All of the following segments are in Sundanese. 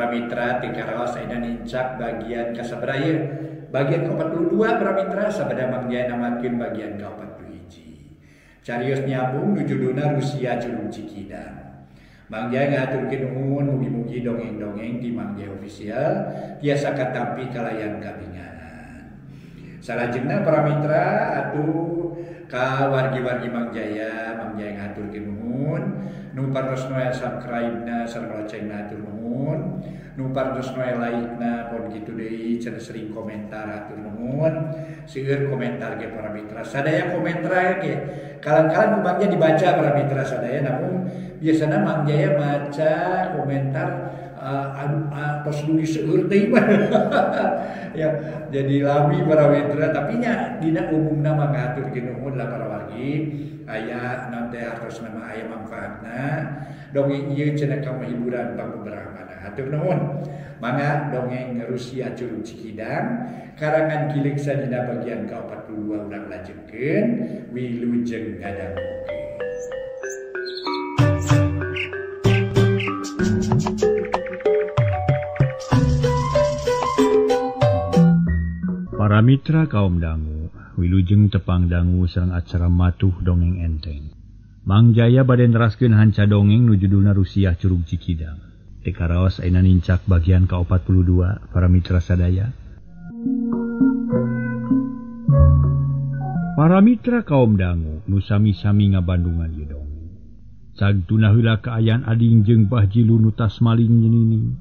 Para mitra teu karaos ayeuna nincak bagian kasabaraha ieu? Bagian ke-42 para mitra sabada Mang Jaya namatkeun bagian ke-41. Carios nyambung nu judulna Rusia Curug Cikidang. Mang Jaya ngahaturkeun nuhun mugi-mugi dongeng-dongeng di Mang Jaya Official tiasa katampi kalayan kabingahan. Salajengna para mitra atuh ka wargi-wargi Mang Jaya, Mang Jaya ngahaturkeun nuhun, nu parantos noel subscribe-na sareng locengna hatur nuhun, nu parantos noel like-na pon kitu deui cenah sering komentar hatur nuhun, seueur komentar ge para mitra. Sadaya komentar ge kalang-kalang ku Mang Jaya dibaca para mitra sadaya, namun biasana Mang Jaya maca komentar tos dugi seueur teuing mah. Ya, jadi lami para mitra, tapi nya dina umumna mah ngahaturkeun nuhun lah para wargi, aya naon teh hartosna mah aya manfaatna, dongeng ieu cenah kanggo hiburan pangbeberapa. Hatur nuhun. Mangga dongeng Rusia Curug Cikidang karangan Ki Leuksa dina bagian ke-42 urang lajengkeun wilujeng ngadangukeun. Para mitra kaum dangu, wilujeng tepang dangu sareng acara matuh dongeng enteng. Mang Jaya bade neraskeun hanca dongeng nu judulna Rusia Curug Cikidang. Teu karaos ayeuna nincak bagian ke-42 para mitra sadaya. Para mitra kaum dangu nu sami-sami ngabandungan ieu dongeng. Cagtuna heula kaayaan ading jeung Bah Jilu nu tas maling nyenining.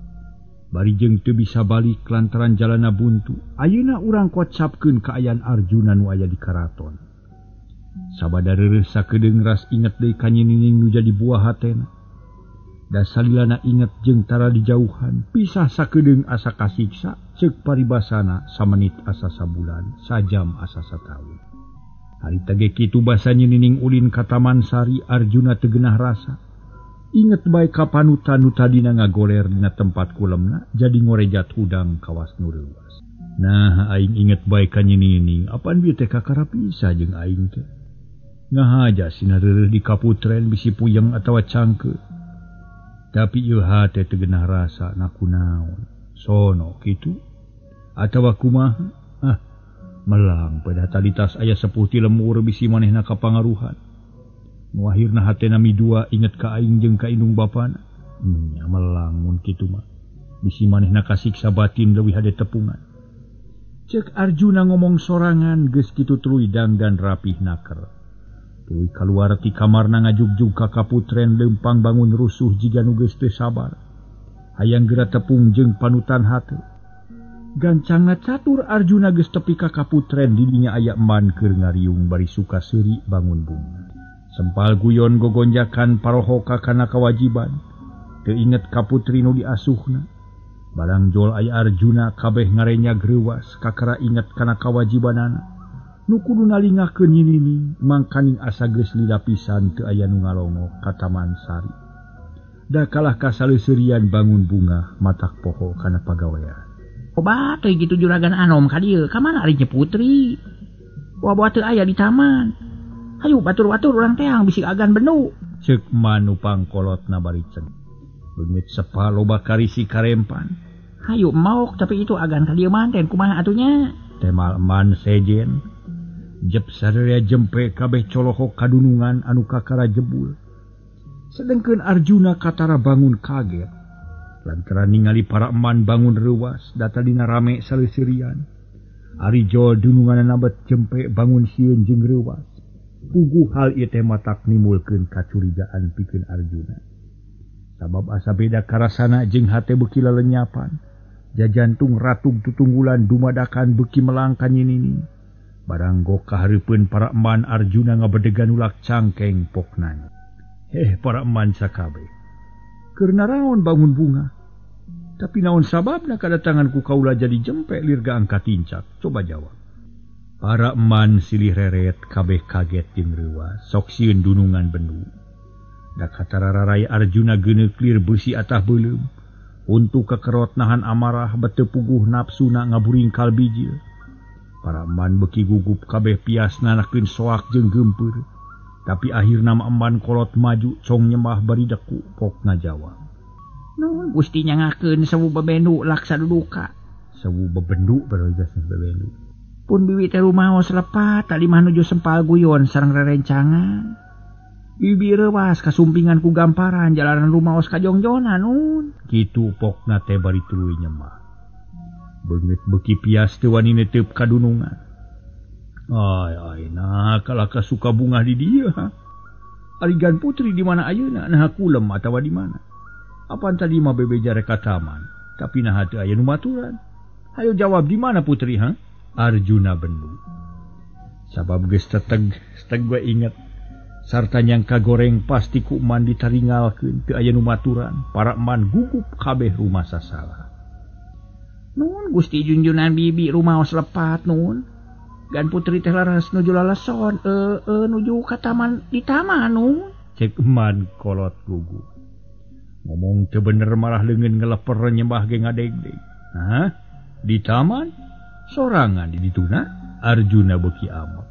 Bari jeung teu bisa balik lantaran jalana buntu. Ayeuna urang kocapkeun kaayaan Arjuna nu aya di karaton. Sabada reureuh sakedeung ras inget deui ka nyenining nu jadi buah hatena. Da salilana inget jeung tara dijauhan, pisah sakedeung asa kasiksa, ceuk paribasana samenit asa sabulan, sajam asa sataun. Harita ge kitu basa nyenining ulin ka Taman Sari, Arjuna teu geunah rasa. Inget bae ka panutan nu tadina ngagoler dina tempat kulemna jadi ngorejat hudang kawas nu reuwas. Nah, aing inget bae ka nyenining, apaan bieu teh kakara pisah jeung aing teh. Ngahaja sina reureuh di kaputren bisi puyeng atawa cangkeu. Tapi ieu hate teu geunah rasa na kunaon. Sono kitu atawa kumaha? Ah, melang pada talitas aya sepuh ti lemur bisi manehna kapangaruhan. Nu akhirna hatena midua inget ka aing jeung ka indung bapana. Nya melang mun kitu mah. Bisi manehna kasiksa batin leuwih hade tepungan. Ceuk Arjuna ngomong sorangan geus kitu tuluy dangdan rapih naker. Tuluy kaluar ti kamarna ngajugjug ka kaputren leumpang bangun rusuh jiga nu geus teu sabar. Hayang geura tepung jeung panutan hate. Gancangna catur Arjuna geus tepi ka kaputren didinya aya eman keur ngariung bari suka seuri bangun bunga. Sempal guyon gogonjakan parohoka kana kawajiban. Teu inget ka putri nu diasuhna. Barang jol aya Arjuna kabeh ngarenya greuwas kakara inget kana kawajibanana. Nu kudu nalingakeun nyinining mangkaning asa geus lila pisan teu aya nu ngalongok ka Taman Sari. Da kalah kasaleuseurian bangun bunga matak poho kana pagawean. Obat teh kitu juragan anom ka dieu, ka mana ari putri? Boa-boa teu aya di taman. Hayu batur-batur urang teang bisi agan benu. Ceuk manu pangkolotna bari ceng. Beungeut sepa loba karisi karempan. Hayu maok tapi itu agan ka dieu manten kumaha atunya? Temal eman sejen. Jep sararea jempe kabeh colohok kadunungan anu kakara jebul. Sedengkeun Arjuna katara bangun kaget. Lantaran ningali para eman bangun reuwas data dina rame saleuserian. Ari jol dununganna bet jempe bangun sieun jeung reuwas. Puguh hal ieu teh matak nimbulkeun kacurigaan pikeun Arjuna. Sabab asa beda karasana jeung hate beuki lelenyapan. Jajantung ratug tutunggulan dumadakan beuki melang ka nyinining. Barang gok kahareupeun para eman Arjuna ngabedegan ulak cangkeng poknanya. Heh para eman sakabeh. Keur naraon bangun bunga? Tapi naon sababna kadatangan ku kaula jadi jempe lir gaang katincak? Coba jawab. Para eman silih reret kabeh kaget jeung reuwas, sok sieun dunungan bendu. Da katara rarai Arjuna geuneuk lir beusi atah beuleum. Untu kekerot nahan amarah bete puguh nafsuna ngaburingkal bijil. Para eman beki gugup kabeh pias nanakeun soak jeung geumpeur. Tapi akhirna eman kolot maju cong nyembah bari deku pok ngajawab. Nun Gusti nyangakeun sewu bebendu laksa duduka. Sewu bebendu barogas bebendu. Pun bibi teh rumaos lepat tadi mah nuju sempal guyon sareng rerencangan. Bibi reuwas kasumpingan ku gamparan jalanan rumaos ka jongjonan nun. Kitu pokna teh bari tuluy nyemah. Beungeut beuki pias teu wani neteup ka dunungan. Ay ay nah kalaka suka bungah di dieu ha. Arigan putri di mana ayeuna nah kulem atawa di mana? Apan tadi mah bebeja rek ka taman, tapi naha teu aya nu maturan. Hayo jawab di mana putri ha? Arjuna bendu. Sabab geus teteg, steg we inget. Sarta nyangka goreng pasti ku eman ditaringalkeun teu aya nu maturan, para eman gugup kabeh rumah sasalah. Nun Gusti junjunan bibi rumaos lepat nun. Gan putri teh laras nuju lalason nuju ka taman di taman nun. Cek eman kolot gugup. Ngomong teu bener malah leungeun ngeleper nyembah ge ngadegdeg. Hah? Di taman? Sorangan di dituna? Arjuna beuki amat.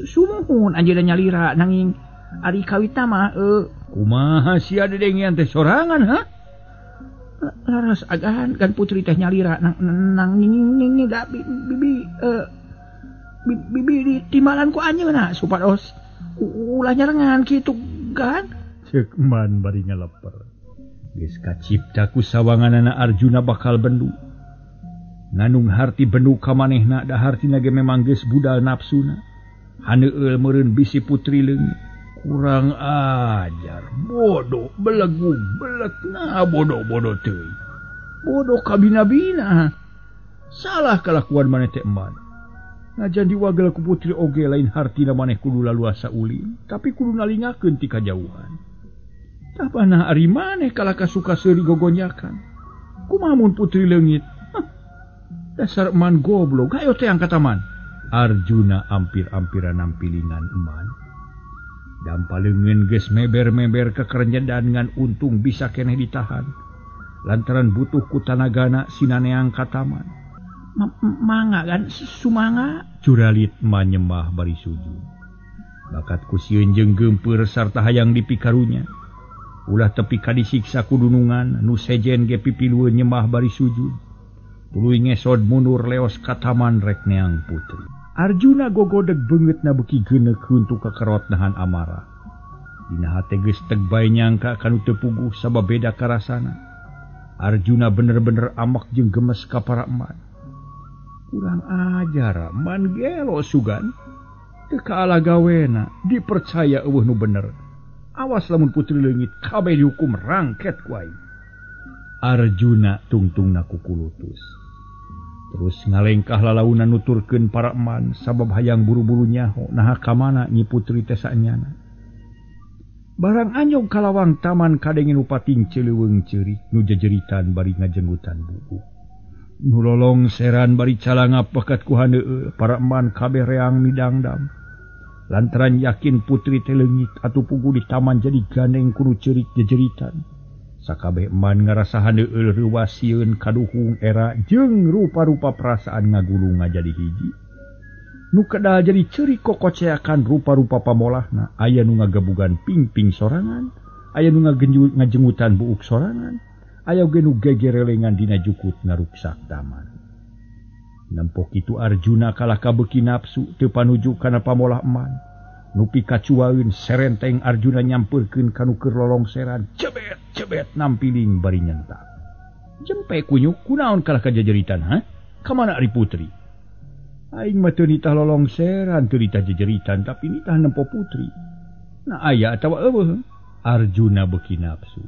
Sumuhun anjeunna nyalira nanging ari kawita mah kumaha sia dedengean teh sorangan ha? Laras agan gan putri teh nyalira nang da bibi bibi ditimbalan ku anjeunna supados ulah nyarengan kitu gan. Ceuk man bari ngaleper. Geus kacipta ku sawanganana Arjuna bakal bendu. Nganung harti bendu ka manehna da hartina ge memang geus budal nafsuna. Haneueul meureun bisi putri leungit. Kurang ajar, bodoh, belegu, belek, nah bodoh-bodoh teuing. Bodoh kabina-bina. Salah kalakuan maneh teh eman. Najan diwagel ku putri oge lain hartina maneh kudu laluasa ulin, tapi kudu nalingakeun ti kajauhan. Tapanah ari maneh kalaka suka seuri gogonyakan. Kumaha mun putri leungit? Hah, dasar eman goblok, hayo teh angkat taman. Arjuna ampir-ampiran nampilingan eman. Dampa leungeun geus meber-meber kekerenjedan ngan untung bisa keneh ditahan. Lantaran butuh ku tanagana sinaneang ka taman. Mangga kan sumangga curalit manyembah bari sujud. Bakat ku sieun jeung geumpeur sarta hayang dipikarunya. Ulah tepi ka disiksa ku dunungan nu sejen ge pipilueun nyembah bari sujud. Tuluy ngesod mundur leos ka taman rek neang putri. Arjuna gogodeg beungeutna beuki geuneuk huntu kakerot nahan amarah. Dina hate geus teg bae nyangka kanu teu puguh sabab beda karasana. Arjuna bener-bener amak jeung gemes ka para eman. Kurang ajar man gelo sugan. Teu kaala gawena dipercaya eueuh nu bener. Awas lamun putri leungit kabeh dihukum rangket ku aing. Arjuna tungtungna kukulutus. Terus ngalengkah lalaunan nuturkeun para eman sabab hayang buru-buru nyaho naha ka mana Nyi Putri teh saenyana. Barang anjog ka lawang taman kadenge nu pating celeuweung ceurik nu jejeritan bari ngajenggutan buuk. Nu lolong seran bari calangap bakat ku haneueul para eman kabeh reang midangdam. Lantaran yakin putri teh leungit atuh pugu di taman jadi gandeng ku nu ceurik jejeritan. Sakabeh eman ngarasa haneueul reuwas sieun kaduhung era jeung rupa-rupa perasaan ngagulung ngajadi hiji. Nu kedal jadi ceurik kokoceakan rupa-rupa pamolahna, aya nu ngagebugan pingping sorangan, aya nu ngajengutan buuk sorangan, aya oge nu gegerelengan dina jukut ngaruksak taman. Nempok kitu Arjuna kalah kabeuki nafsu teu panuju kana pamolah eman. Nupi kacuaeun serenteng Arjuna nyampeurkeun ka nu keur lolongseran, cebet cebet nampiling bari nyentak. Jempe kunyuk kunaon kalah kajajeritan ha? Ka mana ari putri? Aing mah teu nitah lolongseran, teu nitah jejeritan, tapi nitah nempo putri. Nah aya atawa eueuh? Arjuna beuki nafsu.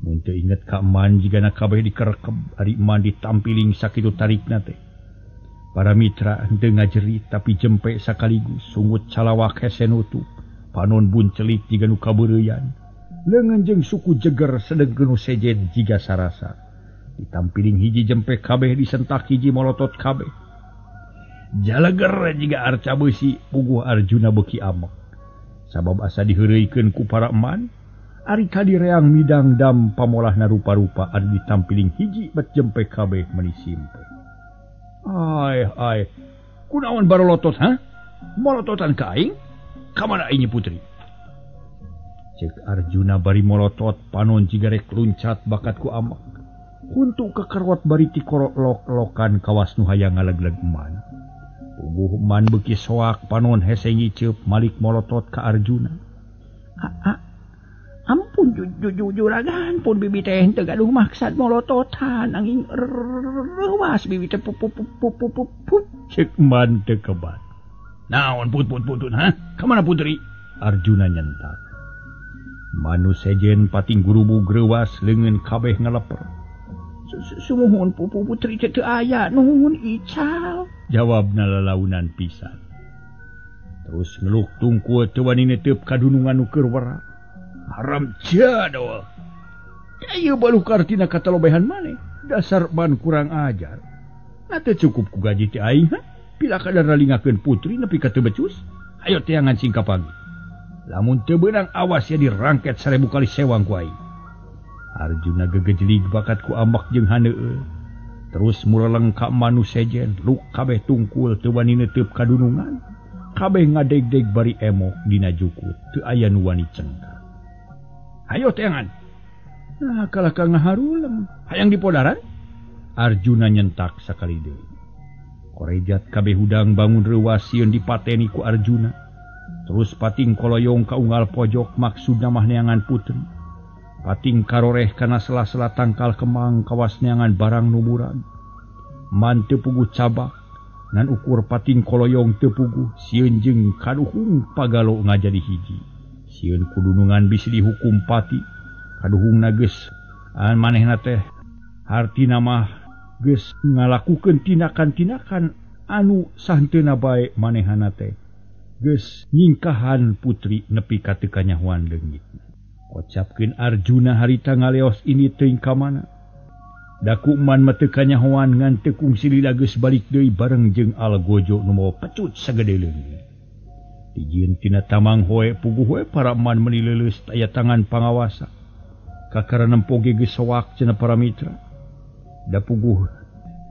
Mun teu inget ka eman jigana kabeh dikerekeb, ari eman ditampiling sakitu tarikna teh. Para mitra henteu ngajerit tapi jempe sakaligus sungut calawak hese nutup, panon buncelik jiga nu kabeureuyan. Leungeun jeung suku jeger sedengkeun nu sejen jiga sarasa. Ditampiling hiji jempe kabeh disentak hiji molotot kabeh. Jaleger jiga arca beusi puguh Arjuna beuki amek. Sabab asa diheureuykeun ku para eman, ari ka direang midang dam pamolahna rupa-rupa ari ditampiling hiji bet jempe kabeh meuni simpe. Ai ai, kunaon barolotot ha? Molototan ka aing? Ka mana aing Nyi Putri? Cek Arjuna bari molotot panon jiga rek luncat bakat ku amak. Huntu kekerot bari tikorok-lokan kawas nu hayang ngalegleg eman. Puguh eman beuki soak panon hese ngiceup malik molotot ka Arjuna. Ampun juragan pun bibi teh teu gaduh maksad molototan angin reuwas bibi teh puput cek eman teu kebat. Naon put ha? Ka mana putri? Arjuna nyentak. Manus sejen pating gurubug reuwas leungeun kabeh ngaleper. Sumuhun putri teu aya nuhun ical. Jawabna lalaunan pisan. Terus ngeluk tungkul teu wani neteup ka dunungan nu keur wera. Haram jadoh. Ieu baluh kartina katalobehan maneh. Dasar ban kurang ajar. Na teu cukup ku gaji teh aing ha? Pila kadar ralingakeun putri nepi ka teu becus? Hayo teangan sing kapagi. Lamun teu beunang awas ya dirangket 1000 kali sewang ku aing. Arjuna gegejlig bakat ku ambak jeung haneueul. Terus mureleng ka manus sejen, luk kabeh tungkul teu wani neteup ka dunungan. Kabeh ngadegdeg bari emok dina jukut, teu aya nu wani cengkak. Hayo teangan. Nah, kalah ka ngaharulem, hayang dipodaran? Arjuna nyentak sakali deui. Korejat kabeh hudang bangun reuwas sieun dipateni ku Arjuna. Terus pating koloyong ka unggal pojok maksudna mah neangan putri. Pating karoreh kana sela-sela tangkal kemang kawas neangan barang nu murag. Man teu puguh cabak ngan ukur pating koloyong teu puguh sieun jeung kaduhung pagalo ngajadi hiji. Sieun kudunungan bisi dihukum pati. Kaduhungna geus an manehna teh hartina mah geus ngalakukeun tindakan-tindakan anu sahenteuna bae manehna teh. Geus nyingkahan putri nepi ka teu kanyahoan leungit. Kocapkeun Arjuna harita ngaleos ini teuing ka mana. Da ku eman mah teu kanyahoan ngan teu kungsi lila geus balik deui bareng jeung Algojo nu mawa pecut sagede leungit. Dijieun tina tamang hoe puguh we para eman meuni leuleus aya tangan pangawasa. Kakara nempo ge geus soak cenah para mitra. Da puguh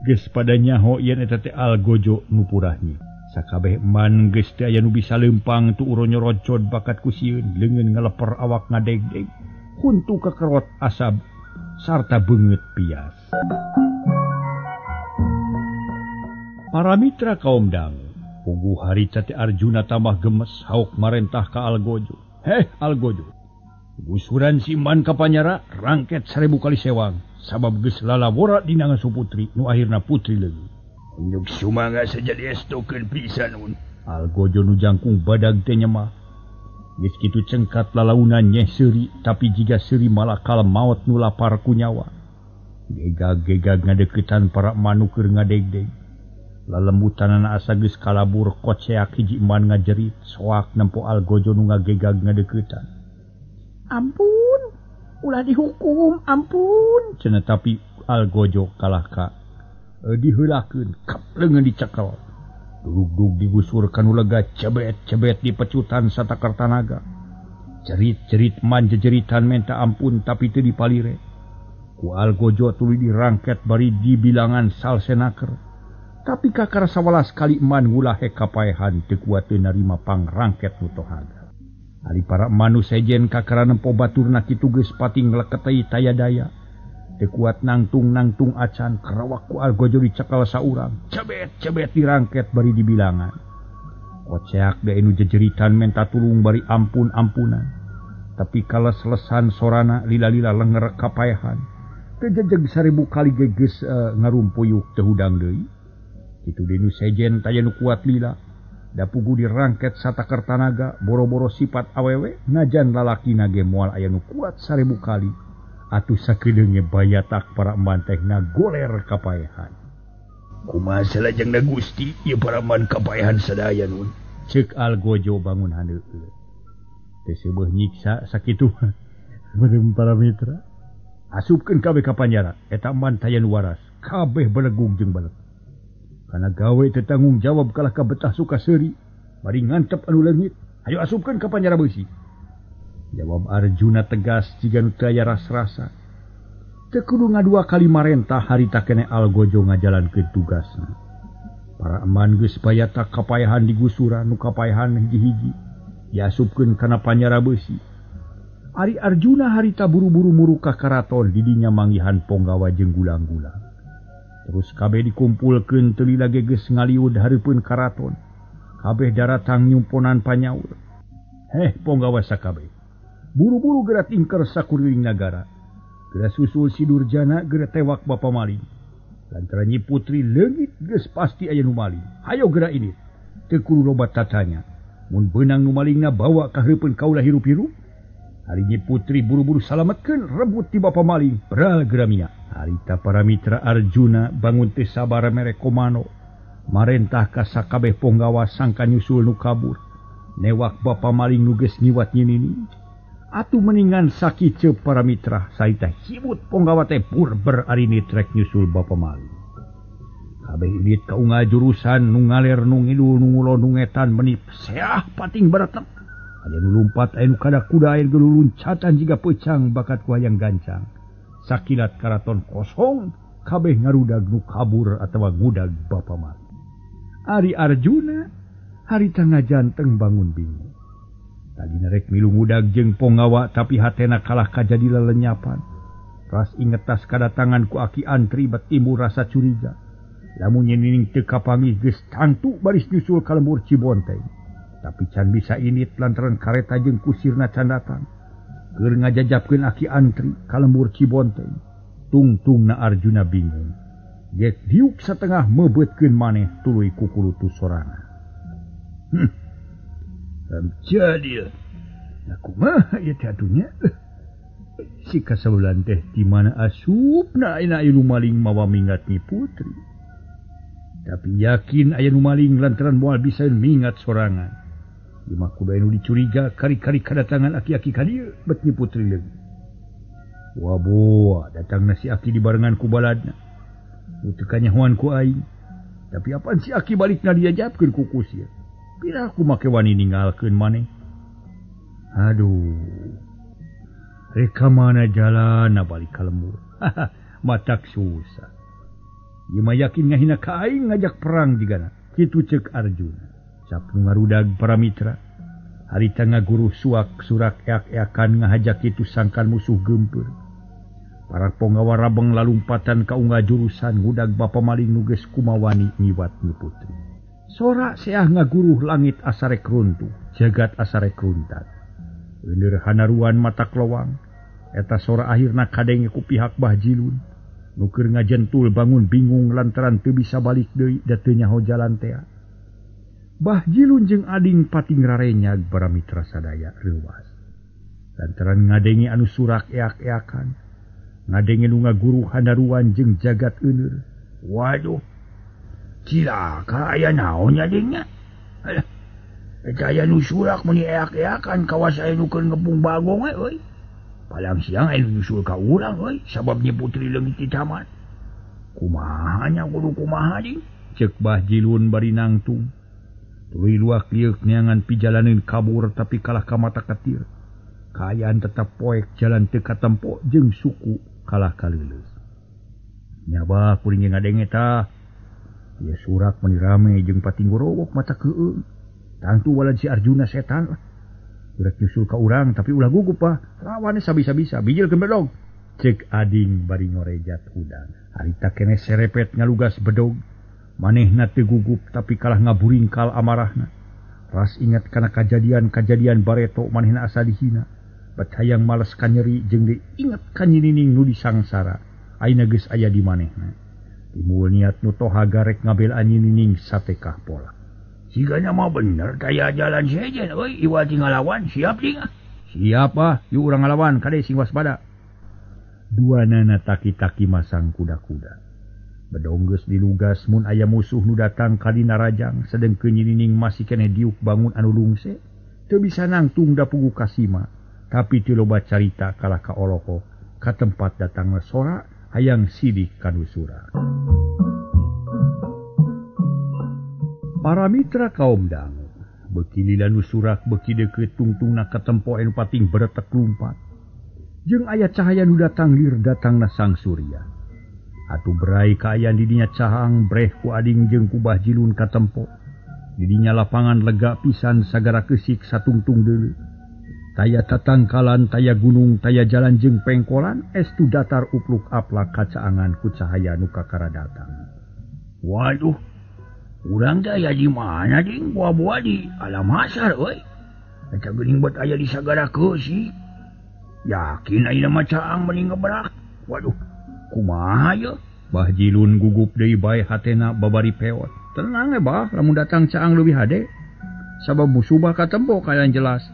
geus pada nyaho yen eta teh Algojo nu purahnya. Sakabeh eman geus teu aya nu bisa leumpang tu uronyorocod bakat ku sieun leungeun ngaleper awak ngadegdeg huntu kakerot asab sarta beungeut pias. Para mitra kaum dangu, puguh harita teh Arjuna tambah gemes hauk marentah ka Algojo. Heh Algojo, gusuran si eman ka panyara rangket 1000 kali sewang sabab geus lalawora dina ngasup putri nu akhirna putri leungit. Unjuk sumangga sajadi estokeun pisan un. Algojo nu jangkung badag teh nyemah. Geus kitu cengkat lalaunan nyeh seuri tapi jiga seuri malakal maot nu lapar ku nyawa. Gegag-gegag ngadeuketan para manuk keur ngadegdeg. Lalembutanana asa geus kalabur koceak hiji eman ngajerit soak nempo Algojo nu ngagegag ngadeuketan. Ampun, ulah dihukum, ampun. Cenah tapi Algojo kalah ka diheulakeun kap leungeun dicekel. Dugdug digusur kanu lega cebet-cebet dipecutan satakar tanaga. Cerit-cerit man jejeritan menta ampun tapi teu dipalire. Ku Algojo tuluy dirangket bari dibilangan salsenaker. Tapi kakara 11 kali eman ngulahe kapaehan teu kuat teu narima pangrangket nu tohaga. Ari para manus sejen kakara nempo baturna kitu geus pating leketei taya daya. Teu kuat nangtung-nangtung acan kerawak ku Algojo dicekal saurang. Cebet-cebet dirangket bari dibilangan. Koceak deui nu jejeritan menta tulung bari ampun-ampunan. Tapi kales-lesan sorana lila-lila lenger kapaehan. Teu jejeg 1000 kali ge geus ngarumpuyuk teu hudang deui. Kitu deui nu sejen taya nu kuat lila. Da puguh dirangket satakar tanaga boro-boro sifat awewe najan lalakina ge moal aya nu kuat 1000 kali. Atuh sakedeunge bayatak para eman teh ngagoler kapaehan. Kumaha salajengna Gusti ieu para eman kapaehan sadaya nun. Ceuk Algojo bangun handeukeun. Teu seubeuh nyiksa sakitu mah. Para mitra. Asupkeun kabeh ka panjara eta eman taya nu waras kabeh belegung jeung beleg. Kana gawe teu tanggung jawab kalah ka betah suka seuri bari ngantep anu leungit. Hayo asupkeun ka panjara beusi. Jawab Arjuna tegas jiga nu teu aya ras-rasa. Teu kudu ngadua kali marentah harita keneh Algojo ngajalankeun tugasna. Para eman geus bayatak kapaehan digusuran nu kapaehan hiji-hiji diasupkeun kana panjara beusi. Ari Arjuna harita buru-buru muruk ka karaton didinya manggihan ponggawa jeung gulang-gulang. Terus kabeh dikumpulkeun teu lila ge geus ngaliud hareupeun karaton. Kabeh daratang nyumponan panyaur. Heh ponggawa sakabeh. Buru-buru geura tingker sakuriling nagara. Geura susul si Durjana geura tewak bapa maling. Lantaran Nyi Putri leungit geus pasti aya nu maling. Hayo geura ini. Teu kudu loba tatanya. Mun beunang nu malingna bawa ka hareupeun kaula hirup-hirup. Ari Nyi Putri buru-buru salametkeun rebut ti bapa maling. Beral geura mia. Harita para mitra Arjuna bangun teu sabar mere komando. Marentah ka sakabeh ponggawa sangka nyusul nu kabur. Newak bapa maling nu geus ngiwat nyinini. Atuh meningan sakieu para mitra saita hibut ponggawa teh purber ari nitrek nyusul bapa maling. Kabeh indit ka unggal jurusan nu ngaler nu ngidul nu ngulon nu ngetan meni seah pating baretep. Aya nu lumpat aya nu kada kuda aya nu luncatan jiga peucang bakat ku hayang gancang. Sakilat karaton kosong kabeh ngarudag nu kabur atawa ngudag bapa maling. Ari Arjuna harita ngajanteng bangun bingung. Tadi narek milu ngudag jeung ponggawa tapi hatena kalah kajadi lelenyapan. Ras inget tas kadatangan ku aki antri bet timbul rasa curiga. Lamun nyining teu kapanggih geus tangtu baris nyusul ka lembur Cibonteng. Tapi can bisa init lantaran kareta jeung kusirna can datang. Keur ngajajapkeun aki antri ka lembur Cibonteng. Tungtungna Arjuna bingung. Gek diuk satengah meubeutkeun maneh tuluy kukulutu sorangan. Jadi kumaha ieu teh atunya? Si kasabulan teh di mana asupna ayeuna aya nu maling mawa mingat Nyi Putri. Tapi yakin aya nu maling lantaran moal bisa mingat sorangan. Ieu mah kudu anu dicuriga kari-kari kadatangan aki-aki ka dieu bet Nyi Putri leungit. Waboa datangna si aki dibarengan ku baladna. Nu teu kanyahoan ku aing. Tapi apaan si aki balikna diajapkeun ku kusir. Pira aku make wani ninggalkeun maneh. Aduh. Rek ka mana jalanna balik ka lembur. Matak susah. Ieu mah yakin ngahina ka aing ngajak perang jigana. Kitu ceuk Arjuna. Cap nu ngarudag para mitra. Harita ngaguru suak surak eak-eakan ngahajak kitu sangkan musuh geumpeur. Para ponggawa rabeng lalumpatan ka unggal jurusan ngudag bapa maling nu geus kumawani ngiwat Nyi Putri. Sora seah ngaguruh langit asarek runtuh, jagat asarek runtat. Euneur hanaruan mata klowang, eta sora akhirna kadenge ku pihak Bah Jilun. Nu keur ngajentul bangun bingung lantaran teu bisa balik deui da teu nyaho jalan tea. Bah Jilun jeung ading pating rarenyag para mitra sadaya reuwas. Lantaran ngadenge anu surak eak-eakan, ngadenge nu ngaguruh hanaruan jeung jagat euneur. Waduh. Cilaka aya naon nya dingnya. Alah. Eta aya nu surak meuni eak-eakan kawas aya nu keur ngepung bagong euy. Palang siang aya nu nyusul ka urang euy sabab Nyi Putri leungit di taman. Kumaha nya kudu kumaha ding? Ceuk Bah Jilun bari nangtung. Tuluy luak lieuk neangan pijalaneun kabur tapi kalah ka mata ketir. Kaayaan tetep poek jalan teu katempo jeung suku kalah kaleuleus. Nya bah kuring ge ngadenge tah. Ya surak meni rame jeung pating gorowok mata keueung. Tangtu walad si Arjuna setan lah. Urek nyusul ka urang tapi ulah gugup ah. Lawannya sabisa-bisa bijilkeun bedog. Ceuk ading bari ngorejat hudang. Harita keneh serepet ngalugas bedog. Manehna teu gugup tapi kalah ngaburingkal amarahna. Ras ingat kana kajadian-kajadian bareto manehna asa dihina. Bet hayang males ka nyeri jeung diinget ka nyinining nu disangsara. Ayeuna geus aya di manehna. Timbul niat nu toha garek ngabel anyinining satekah pola. Sigana mah bener taya jalan sejen euy iwal ti ngalawan siap ding. Siap ah, yuk urang ngalawan kade sing waspada. Duanana taki-taki masang kuda-kuda. Bedong geus dilugas mun aya musuh nu datang ka dina rajang sedengkeun nyinining masih keneh diuk bangun anu lungse. Teu bisa nangtung da puguh kasima, tapi teu loba carita kalah ka oloko ka tempat datangna sora hayang sidik kanu surak. Para mitra kaum dangu, beuki lila nu surak beuki deukeut tungtungna katempo anu pating beretek lumpat. Jeung aya cahaya nu datang lir datangna sang surya. Atuh berai kaayaan di dinya cahang breh ku ading jeung ku Bah Jilun katempo. Di dinya lapangan lega pisan sagara keusik satungtung deuleu. Taya tatangkalan, taya gunung, taya jalan jeung pengkolan, estu datar upluk aplak kacaangan ku cahaya nu kakara datang. Waduh, urang teh aya di mana ding? Buah-buah di alam hasar euy. Eta geuning buat aya di sagara keusik. Yakin ayeuna mah caang mending ngebrak. Waduh, kumaha ye? Bah Jilun gugup deui bae hatena babari peot. Tenang bah, lamun datang caang leuwih hade. Sabab musuh bah katempo kayan jelas.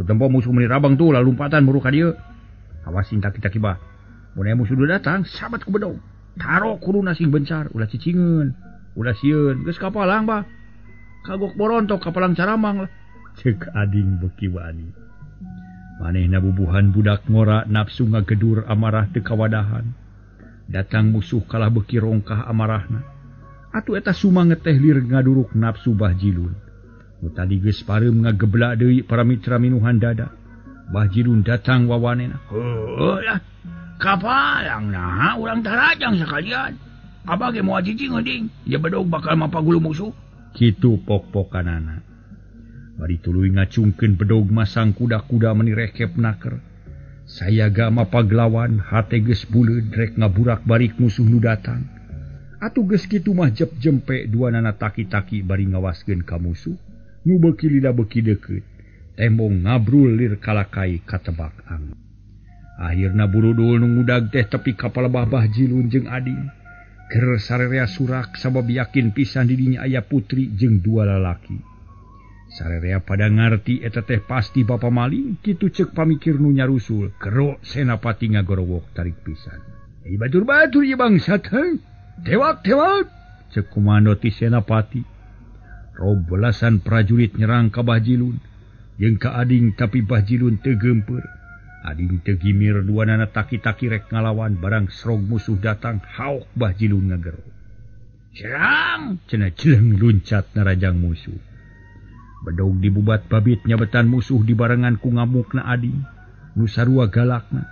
Tempo musuh meni rabang tuh lalu lompatan muru ka dieu. Awas sing taki-taki bah. Mun aya musuh datang, sabat ku bedog. Taro kuruna sing bencar, ulah cicingeun, ulah sieun, geus kapalang bah. Kagok borontok kapalang caramang lah. Ceuk ading beuki wani. Manehna bubuhan budak ngora nafsu ngagedur amarah teu kawadahan. Datang musuh kalah beuki rongkah amarahna. Atuh eta sumanget teh lir ngaduruk nafsu Bah Jilun. Nu tadi geus pareum ngageblak deui para mitra minuhan dada. Bah Jilun datang wawanena. Heuh lah. Kapalang naha urang tarajang sakalian. Abah ge moal cicing ding. Ieu bedog bakal mapagulu musuh. Kitu pok-pokanana. Bari tuluy ngacungkeun bedog masang kuda-kuda meni rekep naker. Sayaga mapaglawan hate geus buleud rek ngaburak barik musuh nu datang. Atuh geus kitu mah jep jempe duanana taki-taki bari ngawaskeun ka musuh. Nu beuki lila beuki deukeut, tembong ngabrul lir kalakai katebak angin. Akhirna burudul nu ngudag teh tepi ka palebah Bah Jilun jeung ading. Ger sarerea surak sabab yakin pisan di dinya aya putri jeung dua lalaki. Sarerea pada ngarti eta teh pasti bapa maling, kitu ceuk pamikir nu nyarusul. Gero Senapati ngagorowok tarik pisan. "Ei batur-batur ieu bangsat heuh. Tewak-tewak!" ceuk komando ti Senapati. Rob belasan prajurit nyerang ka Bah Jilun jeung ka ading, tapi Bah Jilun teu geumpeur. Ading teu gimir duanana taki-taki rek ngalawan barang serog musuh datang haok Bah Jilun ngagero. "Serang!" cenah jeleng luncat narajang musuh. Bedog dibubat babit nyabetan musuh dibarengan ku ngamukna ading nu sarua galakna.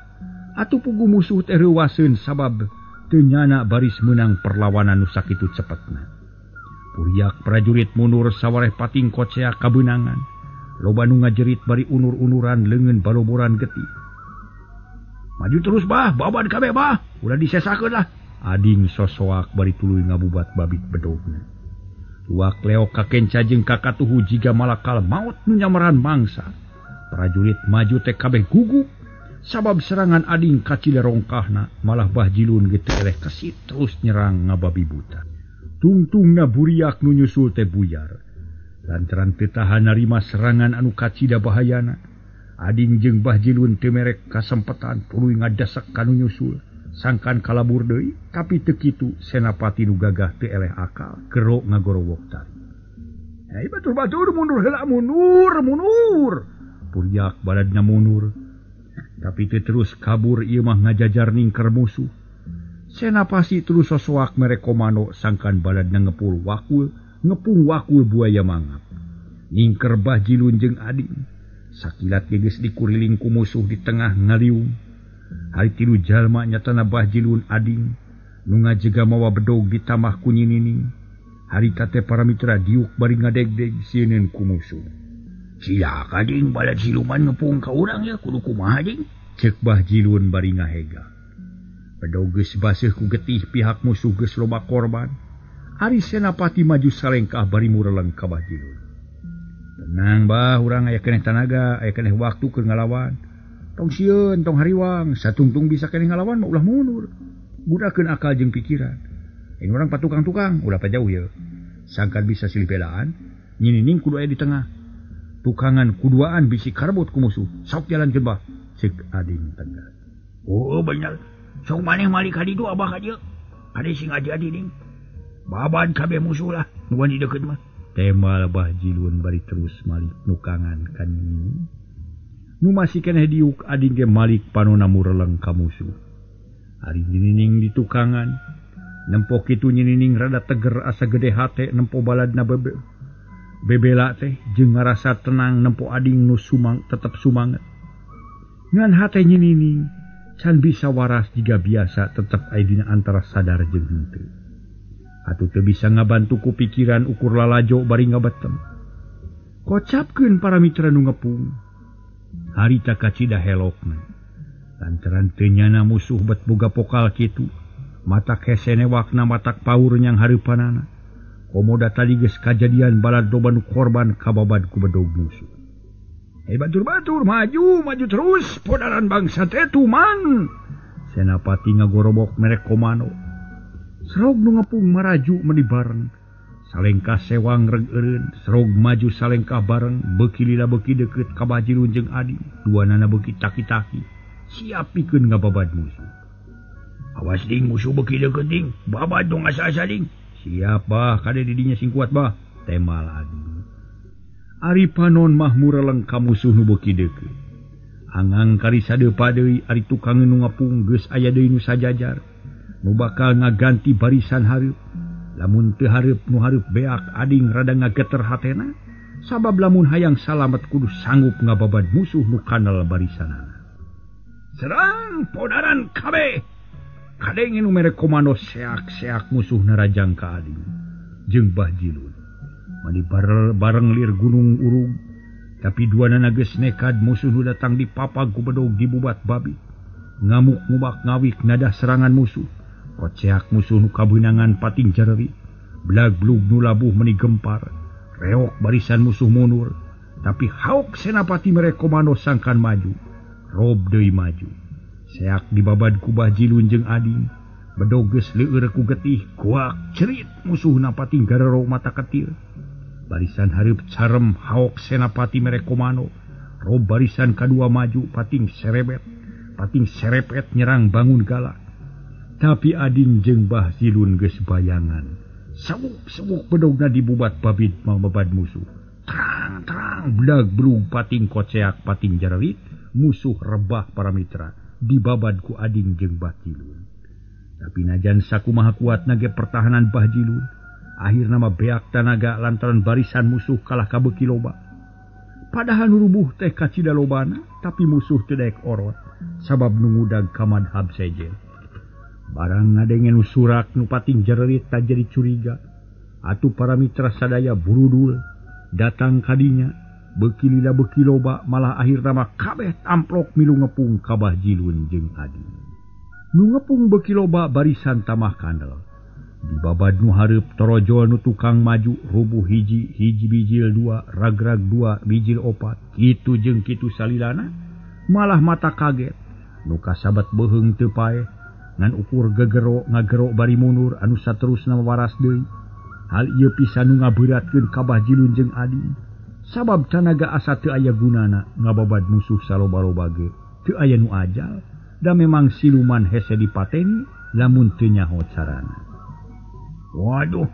Atuh pugu musuh teh reuwaseun sabab teu nyana baris meunang perlawanan nu sakitu cepetna. Puriak prajurit mundur sawareh pating kocea kabeunangan. Loba nu ngajerit bari unur-unuran leungeun baloboran getih. "Maju terus bah, babad kabeh bah, ulah disesakeun lah." Ading sosoak bari tuluy ngabubat babit bedogna. Luak leok kakenca jeung kakatuhu jiga malakal maut nu nyamaran mangsa. Prajurit maju teh kabeh gugup sabab serangan ading kacida rongkahna, malah Bah Jilun ge teu eleh kesit terus nyerang ngababi buta. Tungtungna buriak nu nyusul teh buyar. Lantaran teu tahan narima serangan anu kacida bahayana, ading jeung Bah Jilun teu merek kasempetan tuluy ngadasak ka nu nyusul. Sangkan kalabur deui, tapi teu kitu Senapati nu gagah teu eleh akal, gero ngagorowok tari. "Hei batur-batur mundur heula, mundur, mundur." Puriak baladna mundur. Tapi teu terus kabur ieu mah ngajajar ningker musuh. Senapati terus sosoak mere komando sangkan baladna ngepul wakul, ngepung wakul buaya mangap. Ningker Bah Jilun jeung ading. Sakilat geus dikuriling ku musuh di tengah ngaliung. Hari tilu jalma nyatana Bah Jilun ading nu ngajega mawa bedog ditambah ku Nyi Nining. Harita teh para mitra diuk bari ngadegdeg sieun ku musuh. "Cilaka ding, balad siluman ngepung ka urang ya, kudu kumaha ding?" ceuk Bah Jilun bari ngahega. Bedog geus baseuh ku getih pihak musuh geus loba korban. Ari Senapati maju salengkah bari mureleng ka Bah Jilun. "Tenang bah, urang aya keneh tanaga, aya keneh waktu keur ngalawan. Tong sieun, tong hariwang, satungtung bisa keneh ngalawan mah ulah mundur. Gunakeun akal jeung pikiran. Ini urang patukang-tukang, ulah pa jauh ye. Sangkan bisa silih belaan, Nyi Nining kudu aya di tengah. Tukangan kuduaan bisi karbut ku musuh. Sok jalankeun bah," ceuk ading tegas. "Oh bener. Sok maneh malik ka ditu abah ka dieu. Kade sing adi-adi ding. Baban kabeh musuh lah, nu wani deukeut mah." Temal Bah Jilun bari terus malik nukangan ka Nyi Nining. Nu masih keneh diuk ading ge malik panona mureleng ka musuh. Ari Nyi Nining di tukangan, nempo kitu Nyi Nining rada teger asa gede hate nempo baladna bebela teh jeung ngarasa tenang nempo ading nu sumang tetep sumanget. Ngan hate Nyi Nining can bisa waras jiga biasa tetep aya dina antara sadar jeung henteu. Atuh teu bisa ngabantu ku pikiran ukur lalajo bari ngabetem. Kocapkeun para mitra nu ngepung. Harita kacida helokna. Lantaran teu nyana musuh bet boga pokal kitu. Matak hese newakna matak paur nyang hareupanana. Komoda tadi geus kajadian balad loba nu korban kababad ku bedog musuh. Hei batur-batur maju, maju terus podaran bangsa teh tuman. Senapati ngagorobok merek komando. Serog nu ngepung maraju meni bareng. Salengkah sewang reg eureun, serog maju salengkah bareng, beuki lila beuki deukeut ka Bah Jilun jeung Ading. Duanana beuki taki-taki, siap pikeun ngababad musuh. Awas ding musuh beuki deukeut ding, babad dong asa-asa ding. Siap bah, kade di dinya sing kuat bah, temal Ading. Ari panon mah mureleng ka musuh nu beuki deukeut. Angang kari sadeupa deui ari tukang nu ngepung geus aya deui nu sajajar. Nu bakal ngaganti barisan hareup. Lamun teu hareup nu hareup beak Ading rada ngageter hatena, sabab lamun hayang salamet kudu sanggup ngababad musuh nu kanal barisanana. Serang podaran kabeh. Kadenge nu mere komando seak-seak musuh narajang ka Ading jeung Bah Jilun. Mani bareng lir gunung urug, tapi duanana geus nekad musuh nu datang dipapag ku bedog dibubat babi. Ngamuk ngubak ngawik nadah serangan musuh. Koceak musuh nu kabeunangan pating jareri, blag-blug nu labuh meni gempar, reok barisan musuh mundur, tapi hauk senapati mere komando sangkan maju, rob deui maju. Seak dibabad ku Bah Jilun jeung Ading, bedog geus leueur ku getih, kuak cerit musuhna pating garero mata ketir. Barisan hareup carem hauk senapati mere komando, rob barisan kadua maju pating serepet nyerang bangun galak. Tapi Ading jeung Bah Jilun geus bayangan. Sewuk-sewuk bedogna dibubat babit mababad musuh. Terang-terang blag-blug pating koceak pating jarerit, musuh rebah para mitra dibabad ku Ading jeung Bah Jilun. Tapi najan sakumaha kuatna ge pertahanan Bah Jilun, akhirna mah beak tanaga lantaran barisan musuh kalah ka beuki loba. Padahal nu rubuh teh kacida lobana, tapi musuh teu daek orot sabab nu ngudag ka madhab sejen. Barang ngadenge nu surak nu pating jererit tak jadi curiga. Atuh para mitra sadaya burudul datang kadinya, beuki lila beuki loba malah akhirna mah kabeh tamplok milu ngepung ka Bah Jilun jeung Ading. Nu ngepung beuki loba barisan tamah kandel. Dibabad nu hareup torojol nu tukang maju rubuh hiji, hiji bijil dua, ragrag dua, bijil opat. Kitu jeung kitu salilana malah mata kaget. Nu kasabat beuheung teu paeh. Ngan ukur gegero ngagero bari mundur anu saterusna waras deui. Hal ieu pisan nu ngabeuratkeun ka Bah Jilun jeung Ading. Sabab tanaga asa teu aya gunana ngababad musuh saloba-loba ge teu aya nu ajal, da memang siluman hese dipateni lamun teu nyaho carana. Waduh,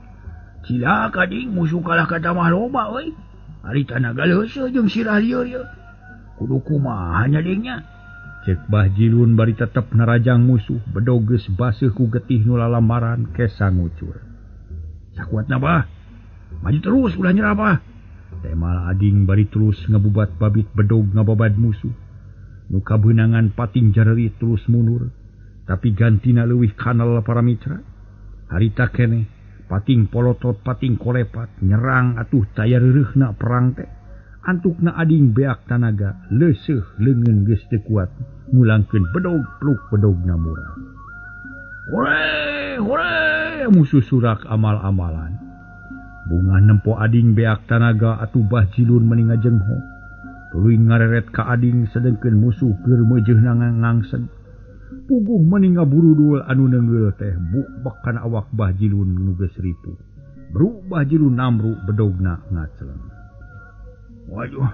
cilaka ding musuh kalah ka tamah loba euy. Ari tanaga leuseut jeung sirah lieur ieu. Kudu kumaha nya dingnya? Cek Bah Jilun bari tetep narajang musuh, bedog geus baseuh ku getih nu lalamaran kesa ngucur. Sakuatna bah, maju terus ulah nyerah bah. Temal Ading bari terus ngabubat babit bedog ngababad musuh. Nu kabeunangan pating jareri terus mundur, tapi gantina leuwih kanal para mitra. Harita keneh pating polotot pating kolepat nyerang atuh taya reureuhna perang teh. Antukna Ading beak tanaga leuseuh leungeun geus teu kuat ngulangkeun bedog pluk bedogna murah. Hore hore musuh surak amal-amalan. Bunga nempo Ading beak tanaga atuh Bah Jilun meni ngajengho. Tuluy ngareret ka Ading sedengkeun musuh keur meujeuhna ngangseg. Puguh meni ngaburudul anu neungeul teh bukbek kana awak Bah Jilun nu geus ripuh. Bru Bah Jilun namru bedogna ngaceleng. Waduh,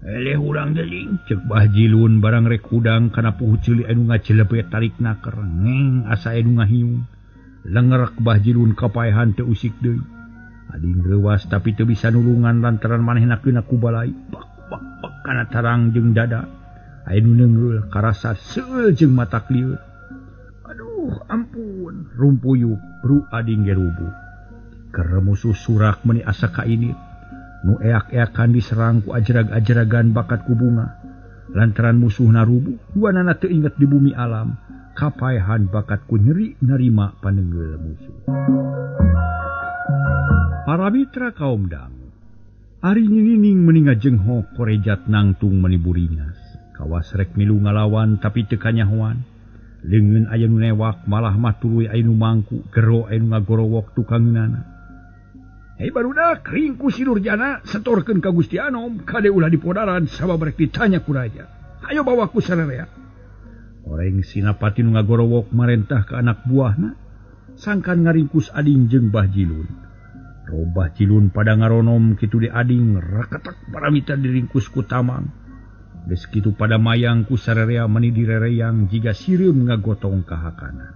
eleh urang deling. Cek Bah Jilun barang rek hudang kana puhu ceuli anu ngajelebet tarik naker ngeng asa anu ngahiung. Lengerek Bah Jilun kapaehan teu usik deui. Ading reuwas tapi teu bisa nulungan lantaran manehna keuna ku balai. Bak bak bak kana tarang jeung dada. Aya nu neungeul karasa seueul jeung mata lieur. Aduh ampun, rumpuyuk bru Ading ge rubuh. Keur musuh surak meuni asa kainit. Nu eak-eakan diserang ku ajrag-ajragan bakat ku bunga. Lantaran musuhna rubuh, duanana teu inget di bumi alam. Kapaehan bakat ku nyeri narima panenggel musuh. Para mitra kaum dangu, Ari Ninining meni ngajenghok korejat nangtung meni buringas. Kawas rek milu ngalawan tapi teu kanyahoan. Leungeun aya nu newak malah mah tuluy aya nu mangku, gero aya nu ngagorowok tukangeunana. Hei barudak, ringku si Durjana setorkeun ka Gusti Anom, kade ulah dipodaran sabab rek ditanya ku raja. Hayo bawa ku sararea. Oreng Sinapati nu ngagorowok marentah ka anak buahna, sangkan ngaringkus ading jeung Bah Jilun. Robah Jilun pada ngaronom kitu di ading reketek paramita diringkus ku tamang. Geus kitu pada mayang ku sararea meni direreyang jiga sireum ngagotong ka hakana.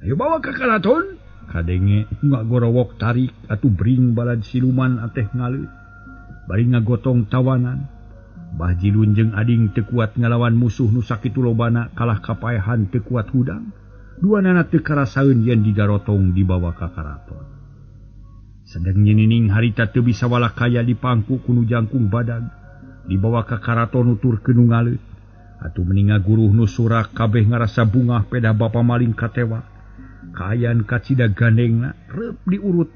Ayo bawa ka karaton. Kadenge ngagorowok tarik atuh bring balad siluman ateh ngaleut. Bari ngagotong tawanan. Bah Jilun jeung ading teu kuat ngalawan musuh nu sakitu lobana kalah kapaehan teu kuat hudang. Duanana teu karasaeun yen digarotong dibawa ka karaton. Sedeng Nyinining harita teu bisa walakaya dipangku ku nu jangkung badag, dibawa ka karaton nuturkeun nu ngaleut. Atuh meni ngaguruh nu surak kabeh ngarasa bungah pedah bapa maling katewa. Kaayaan kacida gandengna reup diurut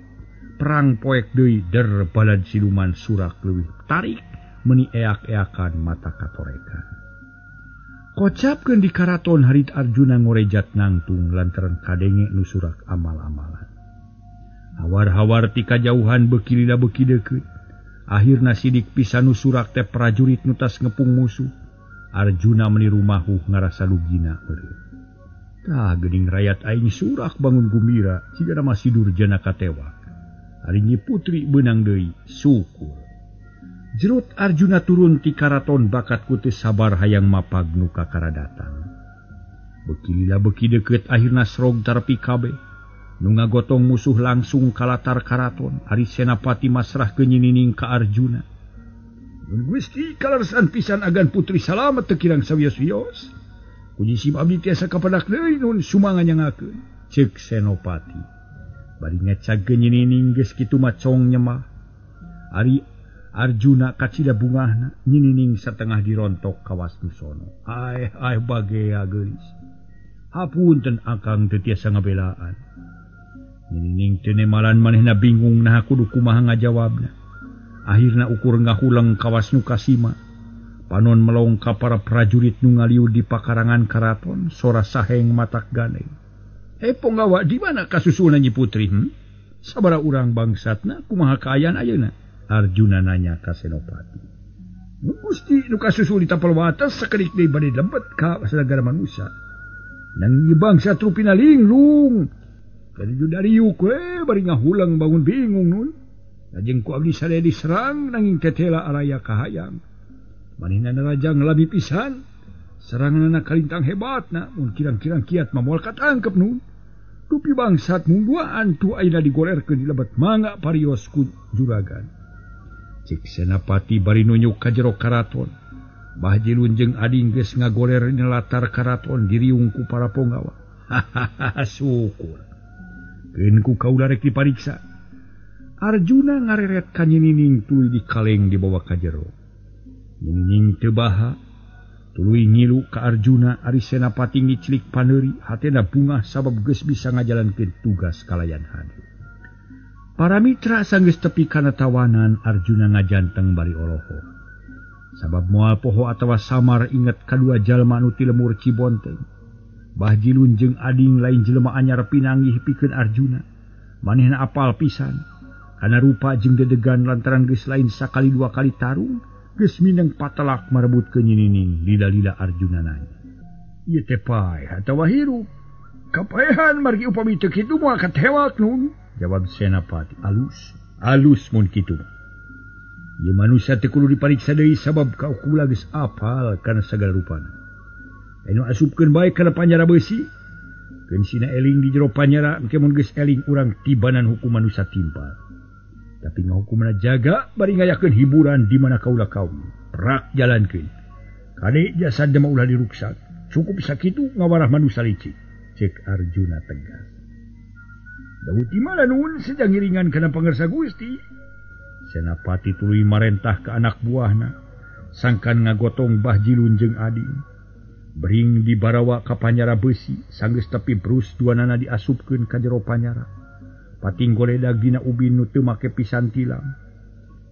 perang poek deui der balad siluman surak leuwih tarik meni eak-eakan mata katorekan. Kocapkeun di karaton harit Arjuna ngorejat nangtung lantaran kadenge nu surak amal-amalan. Hawar-hawar ti kajauhan beuki lila beuki deukeut. Akhirna sidik pisan nu surak teh prajurit nu tas ngepung musuh. Arjuna meni rumahuh ngarasa lugina eureun. Tah geuning rayat aing surak bangun gumira jigana masih Durjana katewak. Ari Nyi Putri beunang deui, syukur. Jerut Arjuna turun ti karaton bakat ku teu sabar hayang mapag nu kakara datang. Beuki lila beuki deukeut akhirna srog tarpi kabeh. Nu ngagotong musuh langsung ka latar karaton. Ari Senapati masrahkeun Nyinining ka Arjuna. Nun Gusti kaleresan pisan agan putri salamet teu kirang sawios-wios. Kuji sim abdi tiasa kapedak deui nun sumanga nyangakeun. Ceuk Senopati. Bari ngecagkeun Nyinining geus kitu mah cong nyemah. Ari Arjuna kacida bungahna Nyinining satengah dirontok kawas nu sono. Aeh aeh bagea geulis. Hapunten akang teu tiasa ngabelaan. Nyinining teu nemalan manehna bingung naha kudu kumaha ngajawabna. Akhirna ukur ngahuleng kawas nu kasima. Panon melong ka para prajurit nu ngaliu di pakarangan karaton, sora saheng matak gandeng. Hei ponggawa, di mana kasusulna Nyi Putri? Sabara urang bangsatna kumaha kaayaan ayeuna? Arjuna nanya ka Senopati. Gusti nu kasusul di tapal wates sakedik deui bade lembet ka sagara manusia. Nang ieu bangsat rupina linglung. Kajuju dariuk we bari ngahulang bangun bingung nun. Lajeng ku abdi sadaya diserang nanging tetela araya kahayang. Manehna raja ngelami pisan. Seranganna kalintang hebatna mun kirang-kirang kiat mah moal katangkep nun. Dupi bangsat mung duaan tu ayeuna digolerkeun di lebet mangga parios ku juragan. Cek Senapati bari nunjuk ka jero karaton. Bah Jilun jeung ading geus ngagoler dina latar karaton diriung ku para ponggawa. Hahaha syukur. Keun ku kaula rek dipariksa. Arjuna ngareret ka Nyinining tuluy dikaleng dibawa ka jero. Nyinining teu baha tuluy ngilu ka Arjuna. Ari Senapati ngiclik paneuri hatena bungah sabab geus bisa ngajalankeun tugas kalayan hade. Para mitra sanggeus tepi kana tawanan Arjuna ngajanteng bari oloho. Sabab moal poho atawa samar inget kadua jalma nu ti lemur Cibonteng. Bah Jilun jeung ading lain jelema anyar pinanggih pikeun Arjuna. Manehna apal pisan kana rupa jeung dedegan lantaran geus lain sakali dua kali tarung geus mineng patelak marebutkeun Nyinining. Lila-lila Arjuna nanya, "Ieu teh paeh atawa hirup? Kapaehan margi upami teu kitu moal katewak nun." Jawab Senapati, "Alus, alus mun kitu. Ieu manusia teu kudu dipariksa deui sabab ka kula geus apal kana sagala rupana. Anu asupkeun bae kana panjara beusi. Keun sina eling di jero panjara, engke mun geus eling urang tibanan hukuman nu satimpal. Tapi ngahukumna jaga bari ngayakeun hiburan di mana kaula kaum. Prak jalankeun. Kade jasad mah ulah diruksak. Cukup sakitu ngawarah manusia licik." Cek Arjuna tegas. Dauti mana nun sedang ngiringan kana pangersa Gusti. Senapati tuluy marentah ka anak buahna sangkan ngagotong Bah Jilun jeung ading. Bring dibarawa ka panjara beusi, sanggeus tepi brus duanana diasupkeun ka jero panjara. Pating goledag dina ubin nu teu make pisan tilam.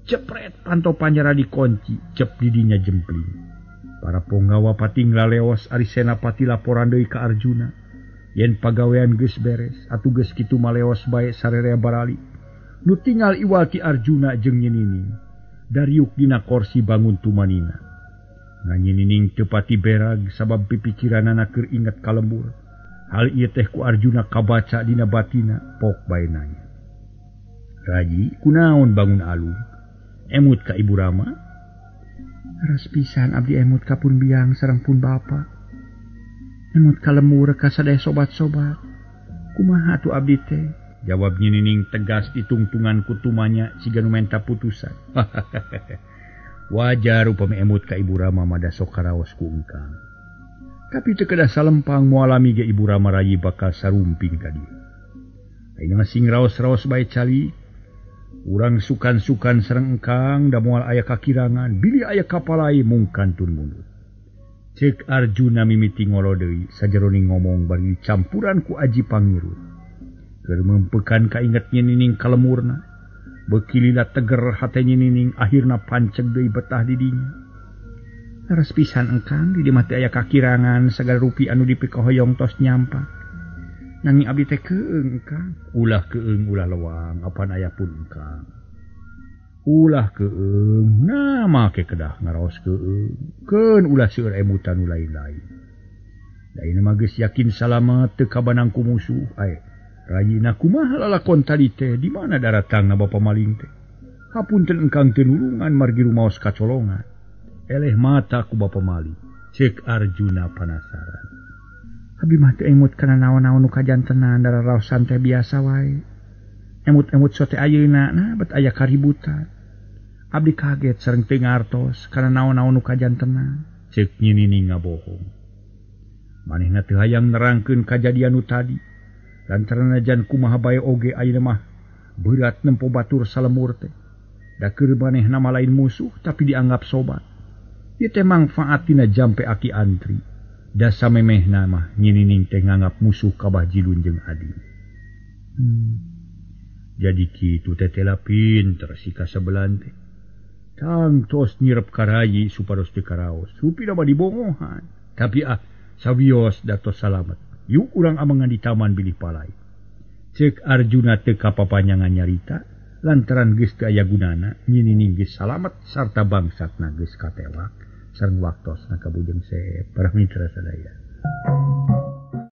Cepret panto panjara dikunci, cep didinya jempling. Para ponggawa pating laleos ari Senapati laporan deui ka Arjuna. Yen pagawean geus beres, atuh geus kitu maleos bae sarerea barali. Nu tinggal iwal ti Arjuna jeung Nyi Nining. Dariuk dina korsi bangun tumanina. Ngan Nyi Nining teu pati berag sabab pipikiranana keur inget ka lembur. Hal ieu teh ku Arjuna kabaca dina batina, pok bae nanya. Raji, kunaon bangun alun? Emut ka Ibu Rama? Ras pisan abdi emut ka pun biang sareng pun bapa. Emut ka lemur ka sadaya sobat-sobat. Kumaha atuh abdi teh? Jawab Nyi Nining tegas ditungtungan ku tumanya siga nu menta putusan. Wajar upami emut ka Ibu Rama mah da sok karaos ku engkang. Tapi teu kedah salempang moal lami ge Ibu Rama rayi bakal sarumping ka dieu. Ayeuna mah sing raos-raos bae cali. Urang sukan-sukan sareng engkang da moal aya kakirangan, bilih aya kapalai mung kantun mulut. Ceuk Arjuna mimiti ngolo deui sajeroning ngomong bari campuran ku aji pangirut. Keur mempekan kainget Nyi Nining ka lemurna. Beuki lila teger hate Nyi Nining akhirna panceg deui betah di dinya. Leres pisan engkang di dieu mah teu aya kakirangan sagala rupi anu dipikahoyong tos nyampak. Nanging abdi teh keung engkang. Ulah keung ulah lewang apan aya pun engkang. Ulah keung nah make kedah ngaraos keung. Keun ulah seueur emutan nu lain-lain. Da ieu mah geus yakin salamet teu kabanang ku musuh. Ae rayina kumaha lalakon tadi teh di mana daratangna bapa maling teh? Hapunten engkang teu nulungan margi rumaos kacolongan. Eleh mata ku bapa maling. Ceuk Arjuna panasaran. Abi mah teu emut kana naon-naon nu kajantenan dararaosan teh biasa wae. Emut-emut sote ayeuna nah bet aya kaributan. Abdi kaget sareng teu ngartos kana naon-naon nu kajantenan. Ceuk Nyi Nining ngabohong. Manehna teu hayang nerangkeun kajadian nu tadi. Lantaran najan kumaha bae oge ayeuna mah berat nempo batur salemur teh. Da keur manehna mah lain musuh tapi dianggap sobat. Ieu teh mangfaat tina jampe aki antri. Dasa memehna mah Nyi Nining teh nganggap musuh ka Bah Jilun jeung Adi. Jadi kitu teh teh pinter si kasebelan teh. Tangtos nyirep ka rayi supados teu karaos. Rupina mah dibongohan. Tapi sawios da tos salamet. Yuk urang amengan di taman bilih palai. Ceuk Arjuna teu kapapanjangan nyarita lantaran geus teu aya gunana Nyi Nining geus salamet sarta bangsatna geus katewak. Sareng waktosna ka Bujeng Seep para mitra sadaya.